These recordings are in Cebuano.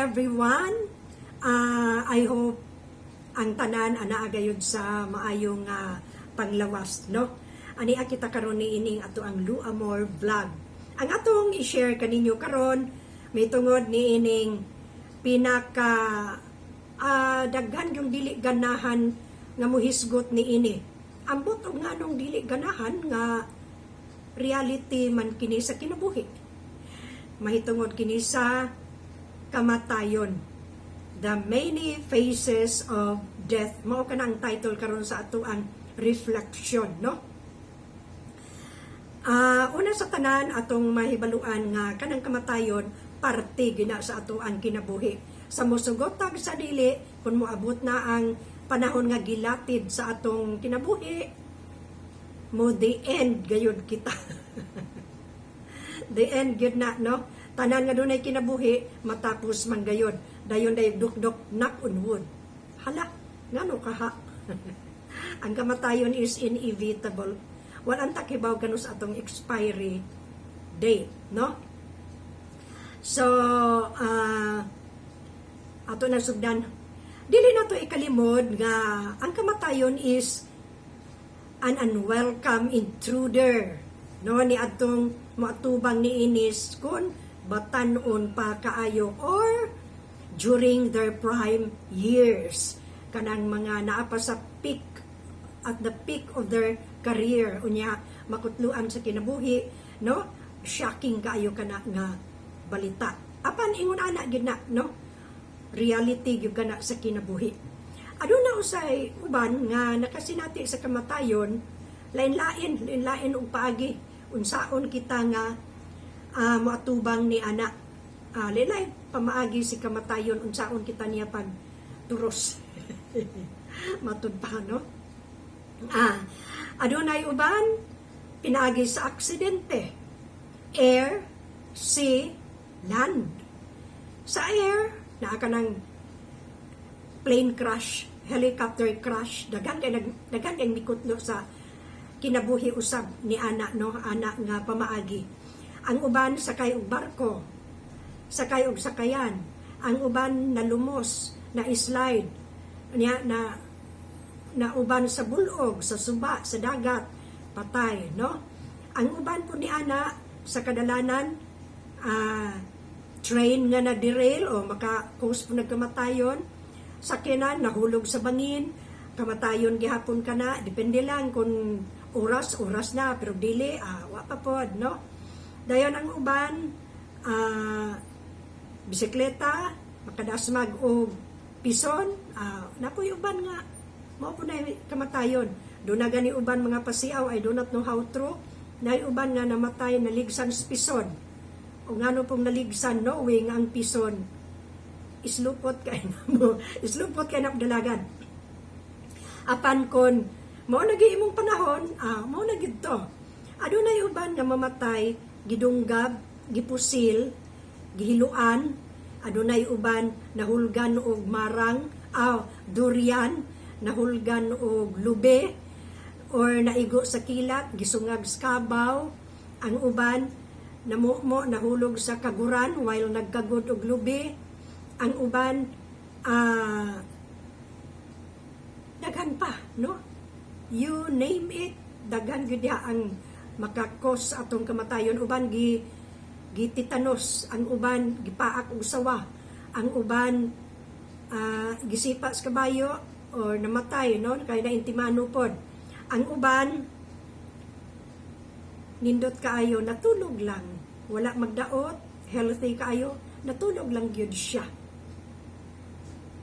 everyone. I hope ang tanan anaa gayud sa maayong panglawas, no? Ani kita karon ni ining ato ang Lu Amor Vlog. Ang atong i-share kaninyo karon may tungod ni ining pinaka daghan yung dili ganahan nga muhisgot ni ini. Ambot og nganong dili ganahan nga reality man kini sa kinabuhi. Mahitungod kini sa kamatayon. The Many Faces of Death. Mao kana ang title karon sa ato ang reflection, no? Una sa tanan, atong mahibaluan nga kanang kamatayon parte gina sa ato ang kinabuhi. Sa mosugot tag sa dili, kung moabot na ang panahon nga gilatid sa atong kinabuhi, mo the end gayud kita. The end gyud na, no? Tanan nga dunay kinabuhi matapos man gayud. Dayon day dukdok, knock on wood. Hala, ngano kaha? Ang kamatayon is inevitable. Walang takibaw kanus atong expiry date, no? So, ato na sugdan. Dili na to ikalimod nga ang kamatayon is an unwelcome intruder, no, ni atong moatubang ni inis kun batanon pa kaayo or during their prime years, kanang mga naa pa sa peak, at the peak of their career, unya makutluan sa kinabuhi, no? Shocking kaayo kana nga balita, apan ingon ana gid na, no? Reality gyud kana sa kinabuhi. Aduna usay uban nga nakasinati sa kamatayon, lain-lain, lain-lain og paagi unsaon kita nga moatubang ni ana. Lain pamaagi si kamatayon unsaon kita niya pag turos. Matud pa, no? Adunay uban pinaagi sa aksidente. Air, sea, land. Sa air, naa ka ng plane crash, helicopter crash, daghan kay mikutlo sa kinabuhi usab ni ana, no, ana nga pamaagi. Ang uban sakay og barko, sakay og sakayan, ang uban nalumos, na slide, niya na na uban sa bulog, sa suba, sa dagat, patay, no? Ang uban po ni ana sa kadalanan, train nga na-derail o maka-cause po nagkamatayon, sakyanan, nahulog sa bangin, kamatayon gihapon kana, depende lang kung oras, oras na, pero dili, wa pa pod, no? Dayon ang uban, bisikleta, makadasmag og pison, napoy uban nga mao po na kamatayon. Doon na gani uban mga pasiaw, I do not know how true, na uban nga namatay naligsan sa pison. O ngano pong naligsan, knowing ang pison islupot kay na mo, islupot kay na dalagan. Apan kon mao nagi imong panahon, mao na gid to. Adunay uban nga mamatay gidunggab, gipusil, gihiluan, adunay uban nahulgan og marang, durian, nahulgan og lube, or naigo sa kilat, gisungag sa kabaw, ang uban namumo nahulog sa kaguran while nagkagod og lubi, ang uban daghan pa, no? You name it, daghan gyud diha ang maka-cause atong kamatayon. Uban gi gititanos, ang uban gipaak og sawa, ang uban gisipa sa kabayo or namatay, no, kay na intimano pod. Ang uban nindot kaayo, natulog lang, wala magdaot, healthy kaayo, natulog lang gyud siya.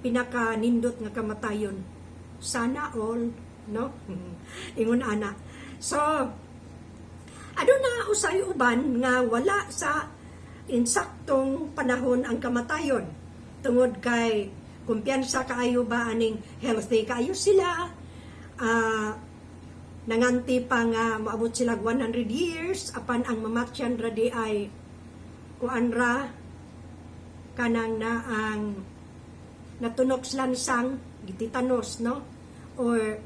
Pinaka nindot nga kamatayon. Sana all, no? Ingon ana. So aduna usay uban nga wala sa insaktong panahon ang kamatayon tungod kay kumpiyansa kaayo ba aning healthy kaayo sila, nanganti pa nga moabot sila 100 years, apan ang mamatyan ra di ay kuan ra, kanang na ang natunok sa lansang, gititanos, no, or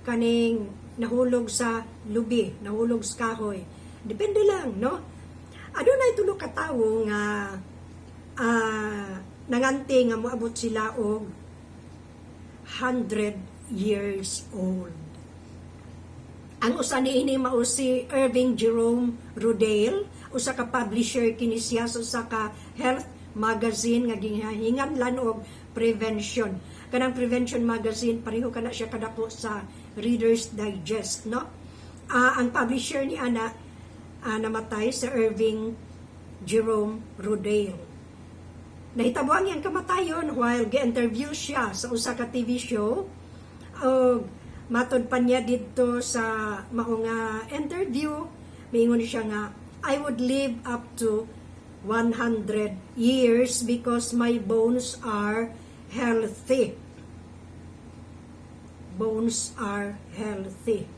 kaning nahulog sa lubi, nahulog sa kahoy. Depende lang, no? Adunay tulo ka tawo nga Nanganti nga moabot sila og 100 years old. Ang usa niini mao si Irving Jerome Rodale, usa ka publisher kini siya sa usa ka health magazine nga gihinganlan og prevention. Kanang Prevention magazine, pareho kana siya kadako sa Reader's Digest, no? Ang publisher ni ana namatay, sa Irving Jerome Rodale. Nahitabo ang iyang kamatayon while gi-interview siya sa usa ka TV show. Og matod pa niya didto sa mao nga interview, miingon siya nga, "I would live up to 100 years because my bones are healthy." Bones are healthy.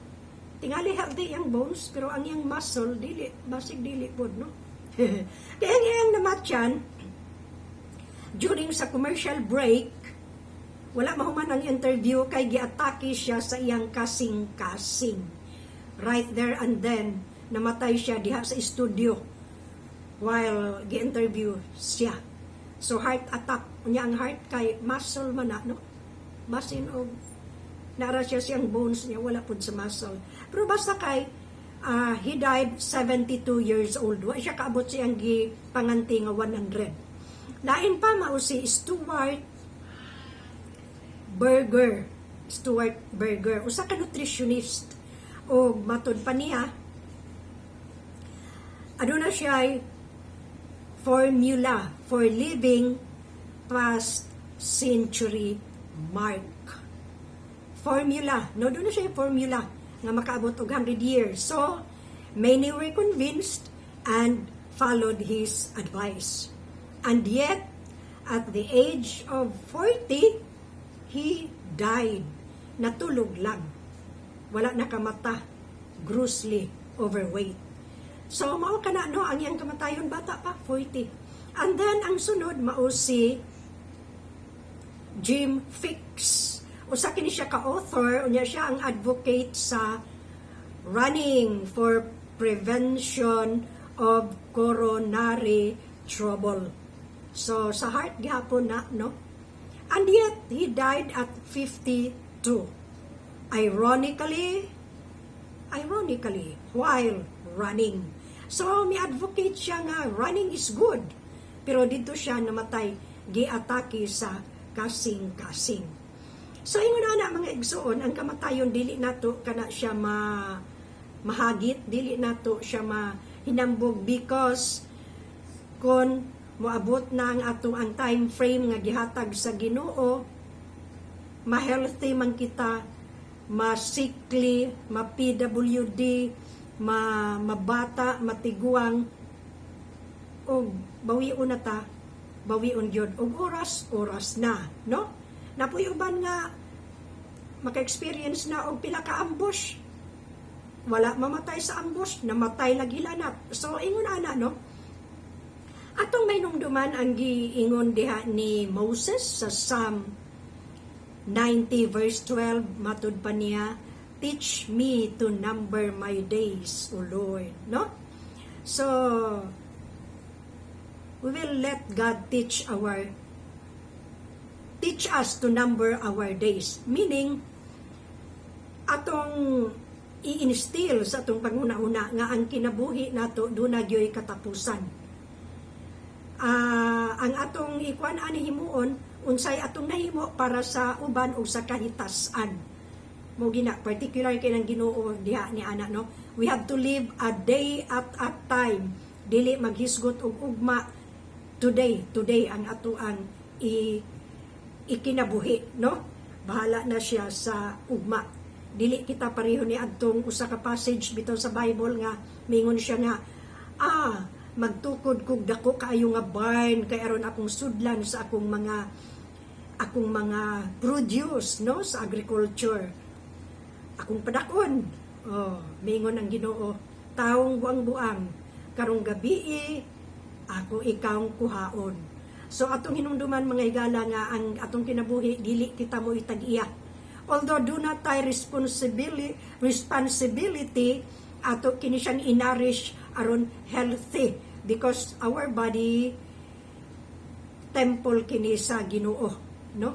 Tingali healthy ang bones, pero ang iyang muscle dili, basig dili pod, no? Kaya ang iyang namatyan during sa commercial break, wala mahuman ang interview kay giatake siya sa iyang kasing-kasing. Right there and then, namatay siya diha sa studio while gi-interview siya. So heart attack. Unya ang heart kay muscle man na, no? Basin og nara siya siyang bones niya, wala pud sa muscle. Pero basta kay he died 72 years old. Wa siya kaabot siyang gipanganti nga 100. Lain pa mao si Stuart Berger. Stuart Berger, usa ka nutritionist. O matod pa niya, aduna siya ay formula for living past century mark. Formula, no, duna siya formula nga makaabot og 100 years. So, many were convinced and followed his advice. And yet, at the age of 40, he died. Natulog lang. Wala nakamata. Grossly overweight. So, mao kana, no, ang iyang kamatayon, bata pa, 40. And then, ang sunod, mao si Jim Fixx. Usa kini siya ka-author, unya siya ang advocate sa running for prevention of coronary trouble. So, sa heart gihapon na, no? And yet, he died at 52. Ironically, while running. So, may advocate siya nga running is good. Pero dito siya namatay, giatake sa kasing-kasing. So, ingon ana, mga igsoon, ang kamatayon dili nato kana siya mahagit, dili nato siya mahinambog because kon moabot na ang ato ang time frame nga gihatag sa Ginoo, ma-healthy man kita, ma-sickly, ma-PWD, ma mabata, matiguang, og bawion na ta, bawion gyud og oras oras na, no? Napuy uban nga maka-experience na og pila ka ambush, wala mamatay sa ambush, namatay lagi hilanat. So ingon ana, no? Atong mahinumduman ang giingon diha ni Moses sa Psalm 90 verse 12. Matud pa niya, "Teach me to number my days, O Lord," no? So we will let God teach us to number our days, meaning atong i-instill sa atong panghuna-huna nga ang kinabuhi nato duna gyoy katapusan. Ang atong ikuan ani himuon unsay atong nahimo para sa uban o sa kahitasan mo gina particular kay ng Ginoo diha ni ana, no? We have to live a day at a time, dili maghisgot og ugma. Today, today ang ato ang ikinabuhi, no? Bahala na siya sa ugma. Dili kita pareho ni adtong usa ka passage bitaw sa Bible nga mingon siya nga magtukod kog dako kaayo nga barn kay aron akong sudlan sa akong mga produce, no, sa agriculture akong padakon. Oh, mingon ang Ginoo, "Taong buang-buang, karong gabi ako ikaw kuhaon." So atong hinumduman, mga higala, nga ang atong kinabuhi dili kita mo itag-iya. Although duna tay responsibility, ato kini siyang i-nourish aron healthy because our body Temple kini sa Ginoo, no?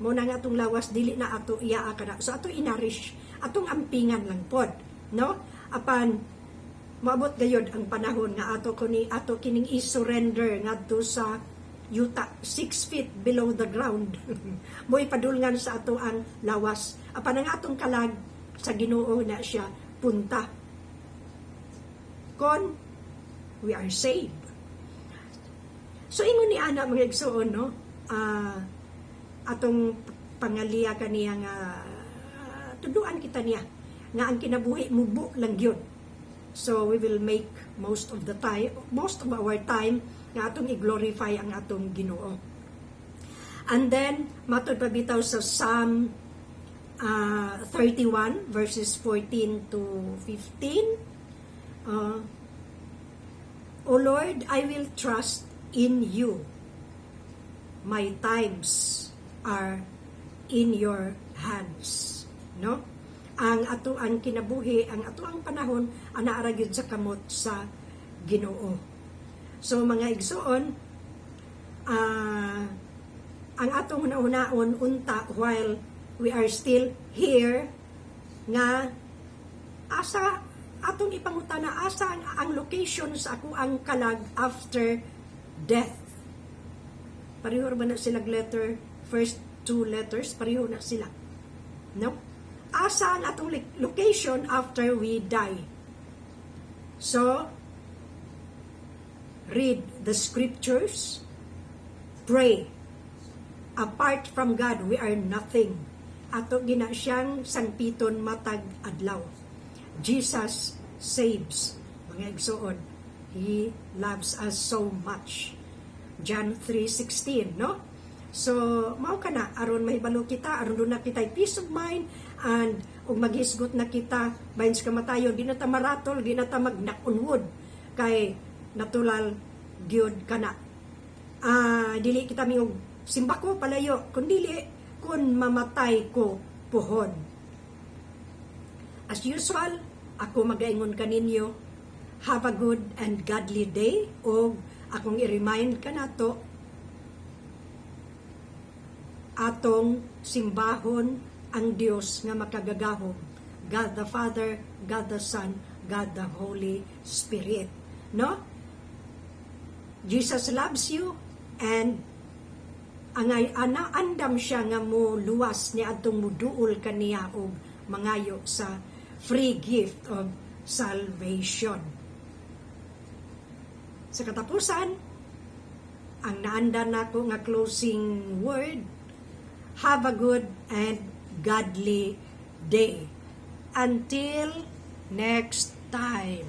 Mo na nga atong lawas dili na ato iya kana. So ato i-nourish, atong ampingan lang pod, no? Apan maabot gayod ang panahon nga ato kuni ato kining i-surrender ngadto sa yuta, 6 feet below the ground mo ipadulngan sa ato ang lawas, apan ang atong kalag sa Ginoo na siya punta kon we are saved. So ingon ni ana, mga igsoon, no, atong pangaliya kaniya nga tuduan kita niya nga ang kinabuhi mubo lang gyud. So we will make most of the time, most of our time nga atong i-glorify ang atong Ginoo. And then matud pa bitaw sa Psalm 31 verses 14 to 15, "O Lord, I will trust in you. My times are in your hands." No? Ang ato ang kinabuhi, ang ato ang panahon, ana ra gyud sa kamot sa Ginoo. So mga igsoon, ang atong hunahunaon unta while we are still here nga asa atong ipangutana asa ang location sa ako ang kalag after death. Pareho ra ba na sila letter, first two letters, pareho na sila. No? Asa ang atong location after we die? So, read the scriptures, pray. Apart from God, we are nothing. Ato gina siyang sangpiton matag adlaw. Jesus saves. Mga igsoon, He loves us so much. John 3:16, no? So, mao kana aron mahibalo kita, aron duna kita peace of mind and ug maghisgot na kita bahin sa kamatayon, di na ta maratol, di na ta mag-knock on wood kay natural gyud kana. Dili kita mingog simba ko palayo, kun dili kun mamatay ko puhon. As usual, ako magaingon kaninyo, have a good and godly day o akong i-remind kanato, atong simbahon ang Dios nga makagagahom, God the Father, God the Son, God the Holy Spirit, no? Jesus loves you and angay ana andam siya nga mo luwas ni adtong muduol kaniya og mangayo sa free gift of salvation. Sa katapusan, ang naandan nako nga closing word, have a good and godly day. Until next time.